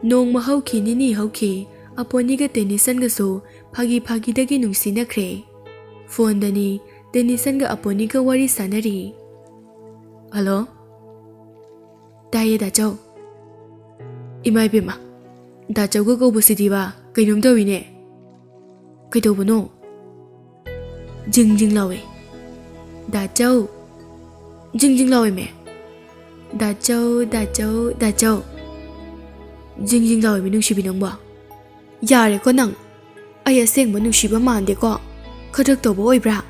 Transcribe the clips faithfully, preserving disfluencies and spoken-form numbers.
ꯅꯣꯡꯃ ꯍꯧꯈꯤ, ꯅꯤꯅꯤ ꯍꯧꯈꯤ, ꯑꯄꯣꯅꯤꯒ ꯇꯦꯅꯤꯁꯟꯒꯁꯨ ꯐꯥꯒꯤ ꯐꯥꯒꯤꯗꯒꯤ ꯅꯨꯡꯁꯤꯅꯈ꯭ꯔꯦ꯫ ꯐꯣꯟꯗꯅꯤ ꯇꯦꯅꯤꯁꯟꯒ ꯑꯄꯣꯅꯤꯒ ꯋꯥꯔꯤ ꯁꯥꯟꯅꯔꯤ꯫ "ꯍꯜꯂꯣ?" "ꯇꯥꯏꯌꯦ, ꯗꯥꯆꯧ꯫" "ꯏꯃꯥ ꯏꯕꯦꯝꯃ, ꯗꯥꯆꯧꯒ ꯀꯧꯕꯁꯤꯗꯤꯕ ꯀꯩꯅꯣꯝ ꯇꯧꯏꯅꯦ꯫ ꯀꯩꯗꯧꯕꯅꯣ?" "ꯖꯤꯡ ꯖꯤꯡ ꯂꯥꯎꯋꯦ꯫ ꯗꯥꯆꯧ, ꯖꯤꯡ ꯖꯤꯡ ꯂꯥꯎꯋꯦꯃꯦ꯫ ꯗꯥꯆꯧ, ꯗꯥꯆꯧ, ꯗꯥꯆꯧ꯫ ꯖꯤꯡ ꯖꯤꯡ ꯂꯥꯎꯋꯦꯃꯦ, ꯅꯨꯡꯁꯤꯕꯤ ꯅꯪꯕꯣ꯫ ꯌꯥꯔꯦꯀꯣ ꯅꯪ꯫ ꯑꯩ ꯑꯁꯦꯡꯕ ꯅꯨꯡꯁꯤꯕ ꯃꯥꯟꯗꯦꯀꯣ꯫ ꯈꯗ꯭ꯔꯛ ꯇꯧꯕ ꯑꯣꯏꯕ꯭ꯔꯥ?"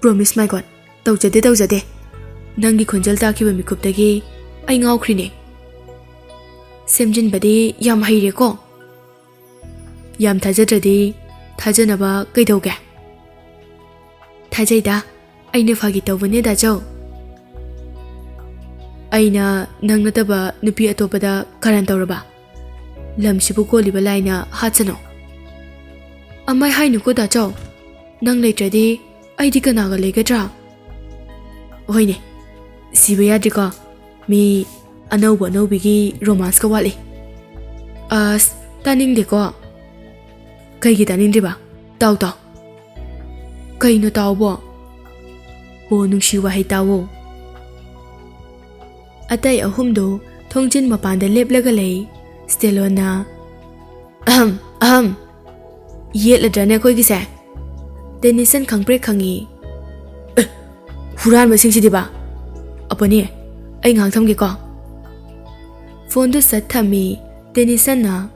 "Promise, my God, ꯇꯧꯖꯗꯦ, ꯇꯧꯖꯗꯦ꯫ ꯅꯪꯒꯤ ꯈꯣꯟꯖꯦꯜ ꯇꯥꯈꯤꯕ ꯃꯤꯀꯨꯞꯇꯒꯤ ꯑꯩ ꯉꯥꯎꯈ꯭ꯔꯤꯅꯦ꯫ ꯁꯦꯝꯖꯤꯟꯕꯗꯤ ꯌꯥꯝ ꯍꯩꯔꯦꯀꯣ꯫ ꯌꯥꯝ ꯊꯥꯖꯗ꯭ꯔꯗꯤ ꯊꯥꯖꯅꯕ ꯀꯩꯗꯧꯒꯦ?" "ꯊꯥꯖꯩꯗ, ꯑꯩꯅ ꯐꯥꯒꯤ ꯇꯧꯕꯅꯦ, ꯗꯥꯆꯧ꯫ ꯑꯩꯅ ꯅꯪ ꯅꯠꯇꯕ ꯅꯨꯄꯤ ꯑꯇꯣꯞꯄꯗ ꯀꯔꯟ ꯇꯧꯔꯕ? ꯂꯝꯁꯤꯕꯨ ꯀꯣꯜꯂꯤꯕ ꯂꯥꯏꯅ ꯍꯥꯠꯁꯅꯨ꯫" "ꯑꯃꯥꯏ ꯍꯥꯏꯅꯨꯀꯣ, ꯗꯥꯆꯧ꯫ ꯅꯪ ꯂꯩꯇ꯭ꯔꯗꯤ ꯑꯩꯗꯤ ꯀꯅꯥꯒ ꯂꯩꯒꯗ꯭ꯔꯥ?" "ꯍꯣꯏꯅꯦ, ꯁꯤꯕ ꯌꯥꯗ꯭ꯔꯤꯀꯣ꯫ ꯃꯤ ꯑꯅꯧꯕ ꯑꯅꯧꯕꯤꯒꯤ ꯔꯣꯃꯥꯟꯁꯀ ꯋꯥꯠꯂꯤ꯫" "ꯑꯁ, ꯇꯥꯅꯤꯡꯗꯦꯀꯣ꯫" "ꯀꯩꯒꯤ ꯇꯥꯅꯤꯡꯗ꯭ꯔꯤꯕ? ꯇꯥꯎ, ꯇꯥꯎ꯫" "ꯀꯩꯅꯣ ꯇꯥꯎꯕꯣ?" "ꯍꯣ, ꯅꯨꯡꯁꯤ ꯋꯥꯍꯩ ꯇꯥꯎꯋꯣ꯫" ꯑꯇꯩ ꯑꯍꯨꯝꯗꯣ ꯊꯣꯡꯖꯤꯟ ꯃꯄꯥꯟꯗ ꯂꯦꯞꯂꯒ ꯂꯩ꯫ ꯁ꯭ꯇꯦꯂꯣꯟꯅ, "ꯑꯍꯝ, ꯑꯍꯝ꯫ ꯌꯦꯠꯂꯗ꯭ꯔꯅꯦ ꯑꯩꯈꯣꯏꯒꯤꯁꯦ?" ꯇꯦꯅꯤꯁꯟ ꯈꯪꯄ꯭ꯔꯦꯛ ꯈꯪꯉꯤ꯫ "ꯑꯦ, ꯍꯨꯔꯥꯟꯕꯁꯤꯡꯁꯤꯗꯤꯕ꯫ ꯑꯄꯣꯅꯤ, ꯑꯩ ꯉꯥꯏꯍꯥꯛ ꯊꯝꯒꯦꯀꯣ꯫" ꯐꯣꯟꯗꯨ ꯁꯠ ꯊꯝꯃꯤ꯫ ꯇꯦꯅꯤꯁꯟꯅ,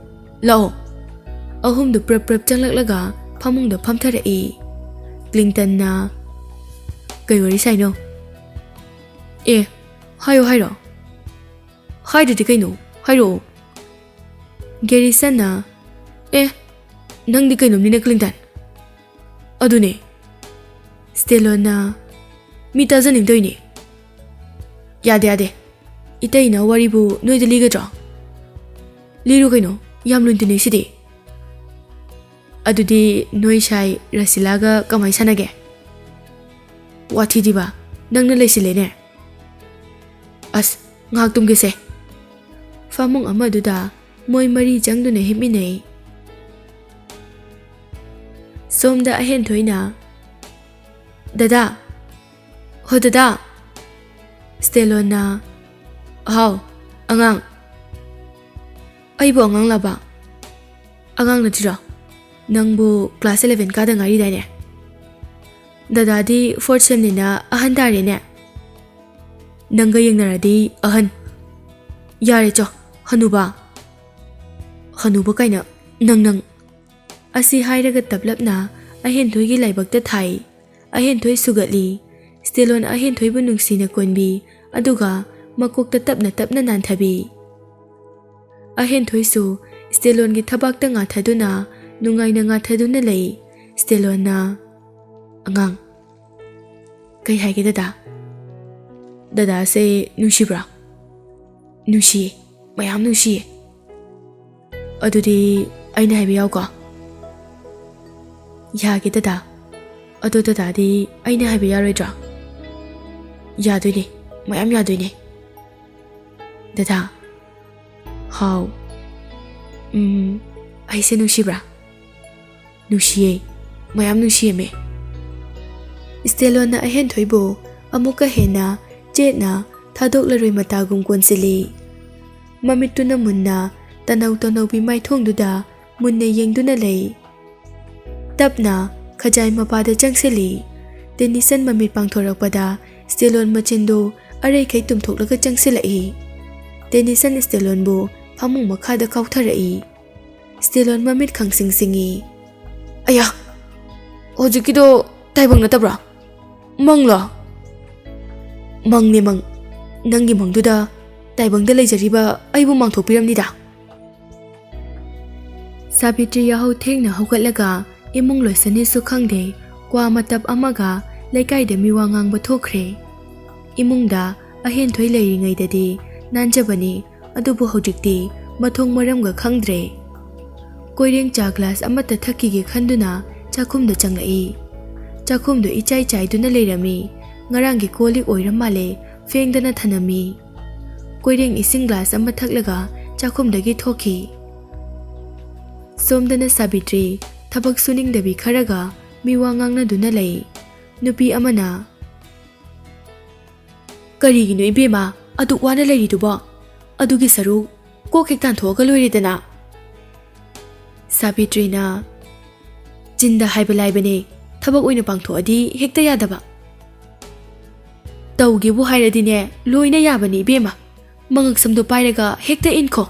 "ꯂꯥꯛꯑꯣ꯫" ꯑꯍꯨꯝꯗꯨ ꯄ꯭ꯔꯞ ꯄ꯭ꯔꯞ ꯆꯪꯂꯛꯂꯒ ꯐꯃꯨꯡꯗ ꯐꯝꯊꯔꯛꯏ꯫ ꯀ꯭ꯂꯤꯟꯇꯟꯅ, "ꯀꯩ ꯋꯥꯔꯤ ꯁꯥꯏꯅꯣ?" "ꯑꯦ, ꯍꯥꯏꯌꯣ ꯍꯥꯏꯔꯣ꯫ ꯍꯥꯏꯗ꯭ꯔꯗꯤ ꯀꯩꯅꯣ? ꯍꯥꯏꯔꯛꯑꯣ꯫" ꯒꯦꯔꯤꯁꯟꯅ, "ꯑꯦ, ꯅꯪꯗꯤ ꯀꯩꯅꯣꯝꯅꯤꯅ, ꯀ꯭ꯂꯤꯟꯇꯟ꯫" "ꯑꯗꯨꯅꯦ꯫" ꯁ꯭ꯇꯦꯂꯣꯟꯅ, "ꯃꯤ ꯇꯥꯖꯅꯤꯡꯗꯣꯏꯅꯦ꯫" "ꯌꯥꯗꯦ, ꯌꯥꯗꯦ꯫ ꯏꯇꯩꯅ ꯋꯥꯔꯤꯕꯨ ꯅꯣꯏꯗ ꯂꯤꯒꯗ꯭ꯔꯣ?" "ꯂꯤꯔꯨ ꯀꯩꯅꯣ, ꯌꯥꯝ ꯂꯨꯅ ꯇꯤꯟꯅꯩꯁꯤꯗꯤ꯫" "ꯑꯗꯨꯗꯤ ꯅꯣꯏ ꯁꯥꯏ ꯔꯁꯤꯂꯥꯒ ꯀꯃꯥꯏ ꯁꯥꯟꯅꯒꯦ?" "ꯋꯥꯊꯤꯗꯤꯕ, ꯅꯪꯅ ꯂꯩꯁꯤꯜꯂꯦꯅꯦ꯫" "ꯑꯁ, ꯉꯥꯏꯍꯥꯛ ꯇꯨꯝꯒꯦꯁꯦ꯫" ꯐꯃꯨꯡ ꯑꯃꯗꯨꯗ ꯃꯣꯏ ꯃꯔꯤ ꯆꯪꯗꯨꯅ ꯍꯤꯞꯃꯤꯟꯅꯩ꯫ ꯁꯣꯝꯗ ꯑꯍꯦꯟꯊꯣꯏꯅ, "ꯗꯗꯥ! ꯍꯣ ꯗꯗꯥ!" ꯁ꯭ꯇꯦꯂꯣꯟꯅ, "ꯍꯥꯎ, ꯑꯉꯥꯡ?" "ꯑꯩꯕꯨ ꯑꯉꯥꯡꯂꯕ? ꯑꯉꯥꯡ ꯅꯠꯇ꯭ꯔꯣ? ꯅꯪꯕꯨ class eleven ꯀꯥꯗ ꯉꯥꯏꯔꯤꯗꯥꯏꯅꯦ? ꯗꯗꯥꯗꯤ fourth semꯅꯤꯅ ꯑꯍꯟ ꯇꯥꯔꯦꯅꯦ꯫ ꯅꯪꯒ ꯌꯦꯡꯅꯔꯗꯤ ꯑꯍꯟ꯫ ꯌꯥꯔꯦ ꯆꯣ, ꯍꯅꯨꯕ꯫ ꯍꯅꯨꯕ ꯀꯥꯏꯅ, ꯅꯪ, ꯅꯪ꯫" ꯑꯁꯤ ꯍꯥꯏꯔꯒ ꯇꯞꯂꯞꯅ ꯑꯍꯦꯟꯊꯣꯏꯒꯤ ꯂꯥꯏꯕꯛꯇ ꯊꯥꯏ꯫ ꯑꯍꯦꯟꯊꯣꯏ ꯁꯨꯒꯠꯂꯤ꯫ ꯁ꯭ꯇꯦꯂꯣꯟ ꯑꯍꯦꯟꯊꯣꯏꯕꯨ ꯅꯨꯡꯁꯤꯅ ꯀꯣꯟꯕꯤ, ꯑꯗꯨꯒ ꯃꯀꯣꯛꯇ ꯇꯞꯅ ꯇꯞꯅ ꯅꯥꯟꯊꯕꯤ꯫ ꯑꯍꯦꯟꯊꯣꯏꯁꯨ ꯁ꯭ꯇꯦꯂꯣꯟꯒꯤ ꯊꯕꯥꯛꯇ ꯉꯥꯊꯗꯨꯅ, ꯅꯨꯡꯉꯥꯏꯅ ꯉꯥꯊꯗꯨꯅ ꯂꯩ꯫ ꯁ꯭ꯇꯦꯂꯣꯟꯅ, "ꯑꯉꯥꯡ, ꯀꯩ ꯍꯥꯏꯒꯦ ꯗꯗꯥ? ꯗꯗꯥꯁꯦ ꯅꯨꯡꯁꯤꯕ꯭ꯔꯥ?" "ꯅꯨꯡꯁꯤꯌꯦ, ꯃꯌꯥꯝ ꯅꯨꯡꯁꯤꯌꯦ꯫" "ꯑꯗꯨꯗꯤ ꯑꯩꯅ ꯍꯥꯏꯕ ꯌꯥꯎꯀꯣ?" "ꯌꯥꯒꯦ ꯗꯗꯥ꯫ ꯑꯗꯣ ꯗꯗꯥꯗꯤ ꯑꯩꯅ ꯍꯥꯏꯕ ꯌꯥꯔꯣꯏꯗ꯭ꯔꯣ?" "ꯌꯥꯗꯣꯏꯅꯦ, ꯃꯌꯥꯝ ꯌꯥꯗꯣꯏꯅꯦ꯫" "ꯗꯗꯥ꯫" "ꯍꯥꯎ꯫" "ꯎꯝ, ꯑꯩꯁꯦ ꯅꯨꯡꯁꯤꯕ꯭ꯔꯥ?" "ꯅꯨꯡꯁꯤꯌꯦ, ꯃꯌꯥꯝ ꯅꯨꯡꯁꯤꯌꯦꯃꯦ꯫" ꯁ꯭ꯇꯦꯂꯣꯟꯅ ꯑꯍꯦꯟꯊꯣꯏꯕꯨ ꯑꯃꯨꯛꯀ ꯍꯦꯟꯅ ꯆꯦꯠꯅ ꯊꯥꯗꯣꯛꯂꯔꯣꯏ ꯃꯇꯥꯒꯨꯝ ꯀꯣꯟꯁꯤꯜꯂꯤ꯫ ꯃꯃꯤꯠꯇꯨꯅ ꯃꯨꯟꯅ ꯇꯅꯧ ꯇꯅꯧꯕꯤ ꯃꯥꯏꯊꯣꯡꯗꯨꯗ ꯃꯨꯟꯅ ꯌꯦꯡꯗꯨꯅ ꯂꯩ꯫ ꯇꯞꯅ ꯈꯖꯥꯏ ꯃꯄꯥꯗ ꯆꯪꯁꯤꯜꯂꯤ꯫ ꯇꯦꯅꯤꯁꯟ ꯃꯃꯤꯠ ꯄꯥꯡꯊꯣꯔꯛꯄꯗ ꯁ꯭ꯇꯦꯂꯣꯟ ꯃꯆꯤꯟꯗꯨ ꯑꯔꯩꯈꯩ ꯇꯨꯝꯊꯣꯛꯂꯒ ꯆꯪꯁꯤꯜꯂꯛꯏ꯫ ꯇꯦꯅꯤꯁꯟ ꯁ꯭ꯇꯦꯂꯣꯟꯕꯨ ꯐꯃꯨꯡ ꯃꯈꯥꯗ ꯀꯥꯎꯊꯔꯛꯏ꯫ ꯁ꯭ꯇꯦꯂꯣꯟ ꯃꯃꯤꯠ ꯈꯪꯁꯤꯡ ꯁꯤꯡꯏ꯫ "ꯑꯌꯥ! ꯍꯧꯖꯤꯛꯀꯤꯗꯣ ꯇꯥꯏꯕꯪ ꯅꯠꯇꯕ꯭ꯔꯥ? ꯃꯪꯂꯣ?" "ꯃꯪꯅꯦ, ꯃꯪ꯫ ꯅꯪꯒꯤ ꯃꯪꯗꯨꯗ ꯇꯥꯏꯕꯪꯗ ꯂꯩꯖꯔꯤꯕ ꯑꯩꯕꯨ ꯃꯥꯡꯊꯣꯛꯄꯤꯔꯝꯅꯤꯗ꯫" ꯁꯥꯕꯤꯇ꯭ꯔꯤ ꯌꯥꯍꯧ ꯊꯦꯡꯅ ꯍꯧꯒꯠꯂꯒ ꯏꯃꯨꯡ ꯂꯣꯏꯁꯟꯅꯤꯁꯨ ꯈꯪꯗꯦ, ꯀ꯭ꯋꯥ ꯃꯇꯞ ꯑꯃꯒ ꯂꯩꯀꯥꯏꯗ ꯃꯤꯋꯥ ꯉꯥꯡꯕ ꯊꯣꯛꯈ꯭ꯔꯦ꯫ ꯏꯃꯨꯡꯗ ꯑꯍꯦꯟꯊꯣꯏ ꯂꯩꯔꯤꯉꯩꯗꯗꯤ ꯅꯥꯟꯖꯕꯅꯤ, ꯑꯗꯨꯕꯨ ꯍꯧꯖꯤꯛꯇꯤ ꯃꯊꯣꯡ ꯃꯔꯝꯒ ꯈꯪꯗ꯭ꯔꯦ꯫ ꯀꯣꯏꯔꯦꯡ ꯆꯥ ꯒ꯭ꯂꯥꯁ ꯑꯃꯠꯇ ꯊꯛꯈꯤꯒꯦ ꯈꯟꯗꯨꯅ ꯆꯥꯛꯈꯨꯝꯗ ꯆꯪꯂꯛꯏ꯫ ꯆꯥꯛꯈꯨꯝꯗꯨ ꯏꯆꯥꯏ ꯆꯥꯏꯗꯨꯅ ꯂꯩꯔꯝꯃꯤ꯫ ꯉꯔꯥꯡꯒꯤ ꯀꯣꯜ ꯂꯤꯛ ꯑꯣꯏꯔ ꯃꯥꯜꯂꯦ, ꯐꯦꯡꯗꯅ ꯊꯅꯝꯃꯤ꯫ ꯀꯣꯏꯔꯦꯡ ꯏꯁꯤꯡ ꯒ꯭ꯂꯥꯁ ꯑꯃ ꯊꯛꯂꯒ ꯆꯥꯛꯈꯨꯝꯗꯒꯤ ꯊꯣꯛꯈꯤ꯫ ꯁꯣꯝꯗꯅ ꯁꯥꯕꯤꯇ꯭ꯔꯤ ꯊꯕꯛ ꯁꯨꯅꯤꯡꯗꯕꯤ ꯈꯔꯒ ꯃꯤꯋꯥ ꯉꯥꯡꯅꯗꯨꯅ ꯂꯩ꯫ ꯅꯨꯄꯤ ꯑꯃꯅ, "ꯀꯔꯤꯒꯤꯅꯣ ꯏꯕꯦꯝꯃ ꯑꯗꯨꯛ ꯋꯥꯅ ꯂꯩꯔꯤꯗꯨꯕꯣ? ꯑꯗꯨꯒꯤ ꯁꯔꯨꯛ ꯀꯣꯛ ꯍꯦꯛ ꯇꯥꯟꯊꯣꯛꯑꯒ ꯂꯣꯏꯔꯦꯗꯅ꯫" ꯁꯥꯕꯤꯇ꯭ꯔꯤꯅ, "ꯆꯤꯟꯗ ꯍꯥꯏꯕ ꯂꯥꯏꯕꯅꯦ, ꯊꯕꯛ ꯑꯣꯏꯅ ꯄꯥꯡꯊꯣꯛꯑꯗꯤ ꯍꯦꯛꯇ ꯌꯥꯗꯕ꯫ ꯇꯧꯒꯦꯕꯨ ꯍꯥꯏꯔꯗꯤꯅꯦ, ꯂꯣꯏꯅ ꯌꯥꯕꯅꯤ ꯏꯕꯦꯝꯃ, ꯃꯉꯛꯁꯝꯗꯣ ꯄꯥꯏꯔꯒ ꯍꯦꯛꯇ ꯏꯟꯈꯣ꯫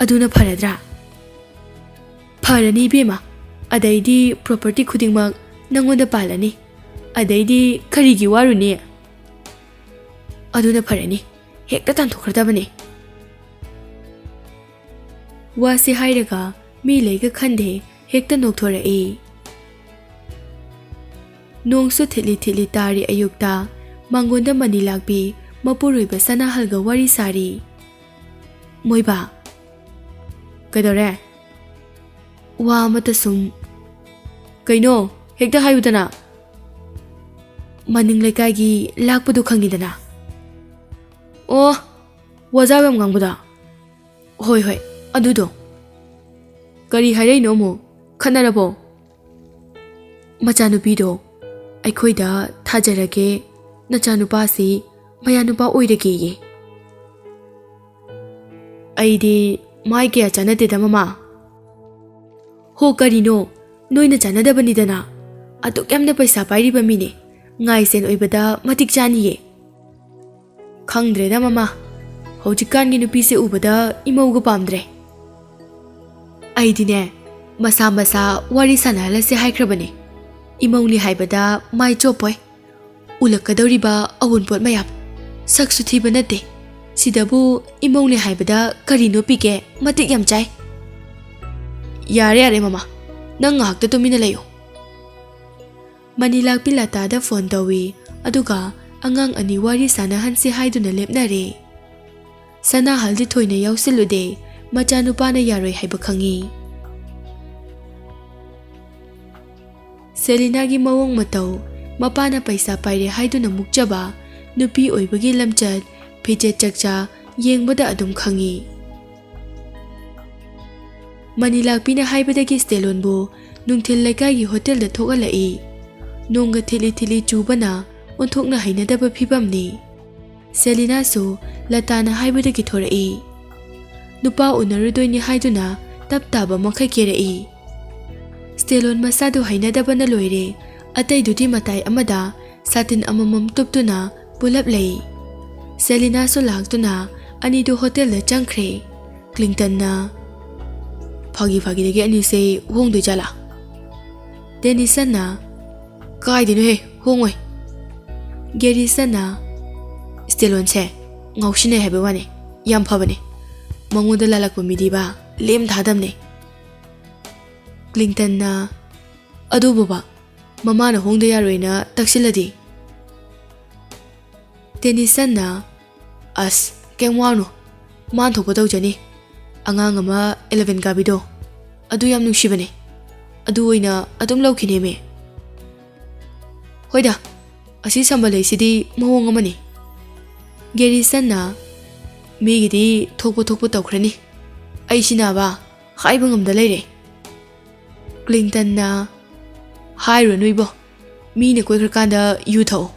ꯑꯗꯨꯅ ꯐꯔꯗ꯭ꯔꯥ?" "ꯐꯔꯅꯤ ꯏꯕꯦꯝꯃ, ꯑꯗꯩꯗꯤ ꯄ꯭ꯔꯣꯄꯔꯇꯤ ꯈꯨꯗꯤꯡꯃꯛ ꯅꯪꯉꯣꯟꯗ ꯄꯥꯜꯂꯅꯤ꯫ ꯑꯗꯩꯗꯤ ꯀꯔꯤꯒꯤ ꯋꯥꯔꯨꯅꯤ? ꯑꯗꯨꯅ ꯐꯔꯅꯤ, ꯍꯦꯛꯇ ꯇꯥꯟꯊꯣꯛꯈ꯭ꯔꯗꯕꯅꯤ꯫" ꯋꯥꯁꯤ ꯍꯥꯏꯔꯒ ꯃꯤ ꯂꯩꯒ ꯈꯟꯗꯦ, ꯍꯦꯛꯇ ꯅꯣꯛꯊꯣꯔꯛꯏ꯫ ꯅꯣꯡꯁꯨ ꯊꯤꯠꯂꯤ ꯊꯤꯠꯂꯤ ꯇꯥꯔꯤ ꯑꯌꯨꯛꯇ꯫ ꯃꯉꯣꯟꯗ ꯃꯅꯤ ꯂꯥꯛꯄꯤ ꯃꯄꯨꯔꯣꯏꯕ ꯁꯅꯥꯍꯜꯒ ꯋꯥꯔꯤ ꯁꯥꯔꯤ꯫ "ꯃꯣꯏꯕꯥ꯫" "ꯀꯩꯗꯧꯔꯦ?" "ꯋꯥ ꯑꯃꯇ ꯁꯨꯝ꯫" "ꯀꯩꯅꯣ? ꯍꯦꯛꯇ ꯍꯥꯏꯌꯨꯗꯅ꯫" "ꯃꯅꯤꯡ ꯂꯩꯀꯥꯏꯒꯤ ꯂꯥꯛꯄꯗꯨ ꯈꯪꯉꯤꯗꯅ?" "ꯑꯣ, ꯋꯥꯖꯥꯎ ꯌꯥꯝ ꯉꯥꯡꯕꯗꯣ?" "ꯍꯣꯏ, ꯍꯣꯏ, ꯑꯗꯨꯗꯣ꯫" "ꯀꯔꯤ ꯍꯥꯏꯔꯛꯏꯅꯣ ꯑꯃꯨꯛ? ꯈꯠꯅꯔꯕꯣ?" "ꯃꯆꯥꯅꯨꯄꯤꯗꯣ ꯑꯩꯈꯣꯏꯗ ꯊꯥꯖꯔꯒꯦ, ꯅꯆꯥꯅꯨꯄꯥꯁꯤ ꯃꯌꯥꯅꯨꯄꯥ ꯑꯣꯏꯔꯒꯦꯌꯦ꯫" "ꯑꯩꯗꯤ ꯃꯥꯏ ꯀꯌꯥ ꯆꯥꯟꯅꯗꯦꯗ, ꯃꯃꯥ꯫" "ꯍꯣ, ꯀꯔꯤꯅꯣ? ꯅꯣꯏꯅ ꯆꯥꯟꯅꯗꯕꯅꯤꯗꯅ꯫ ꯑꯗꯨꯛ ꯌꯥꯝꯅ ꯄꯩꯁꯥ ꯄꯥꯏꯔꯤꯕ ꯃꯤꯅꯦ꯫ ꯉꯥꯏꯁꯦꯟ ꯑꯣꯏꯕꯗ ꯃꯇꯤꯛ ꯆꯥꯅꯤꯌꯦ꯫" "ꯈꯪꯗ꯭ꯔꯦꯗ ꯃꯃꯥ, ꯍꯧꯖꯤꯛꯀꯥꯟꯒꯤ ꯅꯨꯄꯤꯁꯦ ꯎꯕꯗ ꯏꯃꯧꯒ ꯄꯥꯝꯗ꯭ꯔꯦ꯫ ꯑꯩꯗꯤꯅꯦ, ꯃꯁꯥ ꯃꯁꯥ ꯋꯥꯔꯤ ꯁꯥꯟꯅꯍꯜꯂꯁꯦ ꯍꯥꯏꯈ꯭ꯔꯕꯅꯦ꯫ ꯏꯃꯧꯅꯤ ꯍꯥꯏꯕꯗ ꯃꯥꯏ ꯆꯣꯞꯄꯣꯏ꯫ ꯎꯂꯛꯀꯗꯧꯔꯤꯕ ꯑꯑꯣꯟꯄꯣꯠ ꯃꯌꯥꯝ꯫ ꯁꯛꯁꯨ ꯊꯤꯕ ꯅꯠꯇꯦ꯫ ꯁꯤꯗꯕꯨ ꯏꯃꯧꯅꯤ ꯍꯥꯏꯕꯗ ꯀꯔꯤꯅꯣ ꯄꯤꯒꯦ? ꯃꯇꯤꯛ ꯌꯥꯝ ꯆꯥꯏ꯫" "ꯌꯥꯔꯦ, ꯌꯥꯔꯦ ꯃꯃꯥ, ꯅꯪ ꯉꯥꯏꯍꯥꯛꯇ ꯇꯨꯃꯤꯟꯅ ꯂꯩꯌꯨ꯫" ꯃꯅꯤ ꯂꯥꯛꯄꯤ ꯂꯇꯥꯗ ꯐꯣꯟ ꯇꯧꯏ, ꯑꯗꯨꯒ ꯑꯉꯥꯡ ꯑꯅꯤ ꯋꯥꯔꯤ ꯁꯥꯟꯅꯍꯟꯁꯤ ꯍꯥꯏꯗꯨꯅ ꯂꯦꯞꯅꯔꯦ꯫ ꯁꯅꯥꯍꯜꯗꯤ ꯊꯣꯏꯅ ꯌꯥꯎꯁꯤꯜꯂꯨꯗꯦ, ꯃꯆꯥꯅꯨꯄꯥꯅ ꯌꯥꯔꯣꯏ ꯍꯥꯏꯕ ꯈꯪꯏ꯫ ꯁꯦꯂꯤꯅꯥꯒꯤ ꯃꯑꯣꯡ ꯃꯇꯧ, ꯃꯄꯥꯅ ꯄꯩꯁꯥ ꯄꯥꯏꯔꯦ ꯍꯥꯏꯗꯨꯅ ꯃꯨꯛꯆꯕ, ꯅꯨꯄꯤ ꯑꯣꯏꯕꯒꯤ ꯂꯝꯆꯠ, ꯐꯤꯖꯦꯠ ꯆꯛꯆꯥ ꯌꯦꯡꯕꯗ ꯑꯗꯨꯝ ꯈꯪꯏ꯫ ꯃꯅꯤ ꯂꯥꯛꯄꯤꯅ ꯍꯥꯏꯕꯗꯒꯤ ꯁ꯭ꯇꯦꯂꯣꯟꯕꯨ ꯅꯨꯡꯊꯤꯜ ꯂꯩꯀꯥꯏꯒꯤ ꯍꯣꯇꯦꯜꯗ ꯊꯣꯛꯍꯜꯂꯛꯏ꯫ ꯅꯣꯡꯒ ꯊꯤꯠꯂꯤ ꯊꯤꯠꯂꯤ ꯆꯨꯕꯅ ꯑꯣꯟꯊꯣꯛꯅ ꯍꯩꯅꯗꯕ ꯐꯤꯕꯝꯅꯤ꯫ ꯁꯦꯂꯤꯅꯥꯁꯨ ꯂꯇꯥꯅ ꯍꯥꯏꯕꯗꯒꯤ ꯊꯣꯔꯛꯏ꯫ ꯅꯨꯄꯥ ꯎꯅꯔꯨꯗꯣꯏꯅꯤ ꯍꯥꯏꯗꯨꯅ ꯇꯞ ꯇꯥꯕ ꯃꯈꯩ ꯀꯦꯔꯛꯏ꯫ ꯁ꯭ꯇꯦꯂꯣꯟ ꯃꯁꯥꯗꯨ ꯍꯩꯅꯗꯕꯅ ꯂꯣꯏꯔꯦ꯫ ꯑꯇꯩꯗꯨꯗꯤ ꯃꯇꯥꯏ ꯑꯃꯗ ꯁꯥꯇꯤꯟ ꯑꯃꯃꯝ ꯇꯨꯞꯇꯨꯅ ꯄꯨꯂꯞ ꯂꯩ꯫ ꯁꯦꯂꯤꯅꯥꯁꯨ ꯂꯥꯛꯇꯨꯅ ꯑꯅꯤꯗꯨ ꯍꯣꯇꯦꯜꯗ ꯆꯪꯈ꯭ꯔꯦ꯫ ꯀ꯭ꯂꯤꯡꯇꯟꯅ, "ꯐꯥꯒꯤ ꯐꯥꯒꯤꯗꯒꯤ ꯑꯅꯤꯁꯦ ꯍꯣꯡꯗꯣꯏ ꯖꯥꯠꯂꯥ?" ꯇꯦꯅꯤꯁꯟꯅ, "ꯀꯥꯏꯗꯩꯅꯣꯍꯦ, ꯍꯣꯡꯉꯣꯏ꯫" ꯒꯦꯔꯤꯁꯟꯅ, "ꯁ꯭ꯇꯦꯂꯣꯟꯁꯦ ꯉꯥꯎꯁꯤꯟꯅꯩ ꯍꯥꯏꯕ ꯋꯥꯅꯤ, ꯌꯥꯝ ꯐꯕꯅꯦ꯫ ꯃꯉꯣꯟꯗ ꯂꯥꯜꯂꯛꯄ ꯃꯤꯗꯤꯕ ꯂꯦꯝ ꯊꯥꯗꯕꯅꯦ꯫" ꯀ꯭ꯂꯤꯡꯇꯟꯅ, "ꯑꯗꯨꯕꯨꯕ, ꯃꯃꯥꯅ ꯍꯣꯡꯗ ꯌꯥꯔꯣꯏꯅ ꯇꯛꯁꯤꯜꯂꯗꯤ?" ꯇꯦꯅꯤꯁꯟꯅ, "ꯑꯁ, ꯀꯩꯝ ꯋꯥꯅꯨ, ꯃꯥꯟ ꯊꯣꯛꯄ ꯇꯧꯖꯅꯤ꯫ ꯑꯉꯥꯡ ꯑꯃ eleven ꯀꯥꯕꯤꯗꯣ, ꯑꯗꯨ ꯌꯥꯝ ꯅꯨꯡꯁꯤꯕꯅꯦ꯫ ꯑꯗꯨ ꯑꯣꯏꯅ ꯑꯗꯨꯝ ꯂꯧꯈꯤꯅꯦꯃꯦ꯫ ꯍꯣꯏꯗ, ꯑꯁꯤ ꯁꯝꯕꯜ ꯂꯩꯁꯤꯗꯤ ꯃꯑꯣꯡ ꯑꯃꯅꯤ꯫" ꯒꯦꯔꯤꯁꯟꯅ, "ꯃꯤꯒꯤꯗꯤ ꯊꯣꯛꯄ ꯊꯣꯛꯄ ꯇꯧꯈ꯭ꯔꯅꯤ, ꯑꯩꯁꯤꯅꯕ ꯍꯥꯏꯕ ꯉꯝꯗ ꯂꯩꯔꯦ꯫" ꯀ꯭ꯂꯤꯡꯇꯟꯅ, "ꯍꯥꯏꯔꯨꯔꯅꯨ ꯏꯕꯣ, ꯃꯤꯅ ꯀꯣꯏꯈ꯭ꯔꯀꯥꯟꯗ ꯌꯨ ꯊꯛꯑꯣ꯫"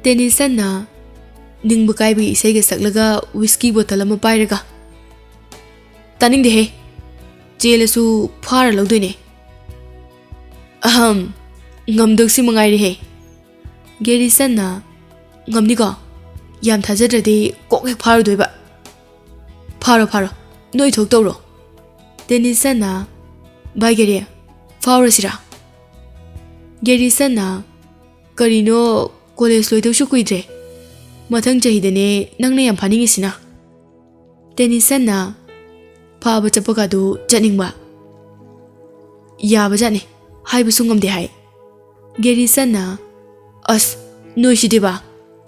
ꯇꯦꯅꯤꯁꯟꯅ ꯅꯤꯡꯕ ꯀꯥꯏꯕꯒꯤ ꯏꯁꯩꯒ ꯁꯛꯂꯒ ꯋꯤꯁꯀꯤ ꯕꯣꯇꯜ ꯑꯃ ꯄꯥꯏꯔꯒ, "ꯇꯥꯅꯤꯡꯗꯦꯍꯦ, ꯆꯦꯜꯂꯁꯨ ꯐꯥꯔ ꯂꯧꯗꯣꯏꯅꯦ꯫" "ꯑꯍꯝ, ꯉꯝꯗꯧꯁꯤ ꯃꯉꯥꯏꯔꯦꯍꯦ꯫" ꯒꯦꯔꯤꯁꯟꯅ, "ꯉꯝꯅꯤꯀꯣ? ꯌꯥꯝ ꯊꯥꯖꯗ꯭ꯔꯗꯤ ꯀꯣꯛ ꯍꯦꯛ ꯐꯥꯔꯨꯗꯣꯏꯕ꯫" "ꯐꯥꯔꯣ, ꯐꯥꯔꯣ, ꯅꯣꯏ ꯊꯣꯛ ꯇꯧꯔꯣ꯫" ꯇꯦꯅꯤꯁꯟꯅ, "ꯚꯥꯏ ꯒꯦꯔꯤ, ꯐꯥꯎꯔꯁꯤꯔꯥ?" ꯒꯦꯔꯤꯁꯟꯅ, "ꯀꯔꯤꯅꯣ, ꯀꯣꯂꯦꯖ ꯂꯣꯏꯗꯧꯁꯨ ꯀꯨꯏꯗ꯭ꯔꯦ꯫ ꯃꯊꯪ ꯆꯍꯤꯗꯅꯦ ꯅꯪꯅ ꯌꯥꯝ ꯐꯥꯅꯤꯡꯉꯤꯁꯤꯅ꯫" ꯇꯦꯅꯤꯁꯟꯅ, "ꯐꯥꯕ ꯆꯠꯄꯒꯗꯨ ꯆꯠꯅꯤꯡꯕ? ꯌꯥꯕꯖꯥꯠꯅꯤ, ꯍꯥꯏꯕꯁꯨ ꯉꯝꯗꯦ ꯍꯥꯏ꯫" ꯒꯦꯔꯤꯁꯟꯅ, "ꯑꯁ, ꯅꯣꯏꯁꯤꯗꯤꯕ,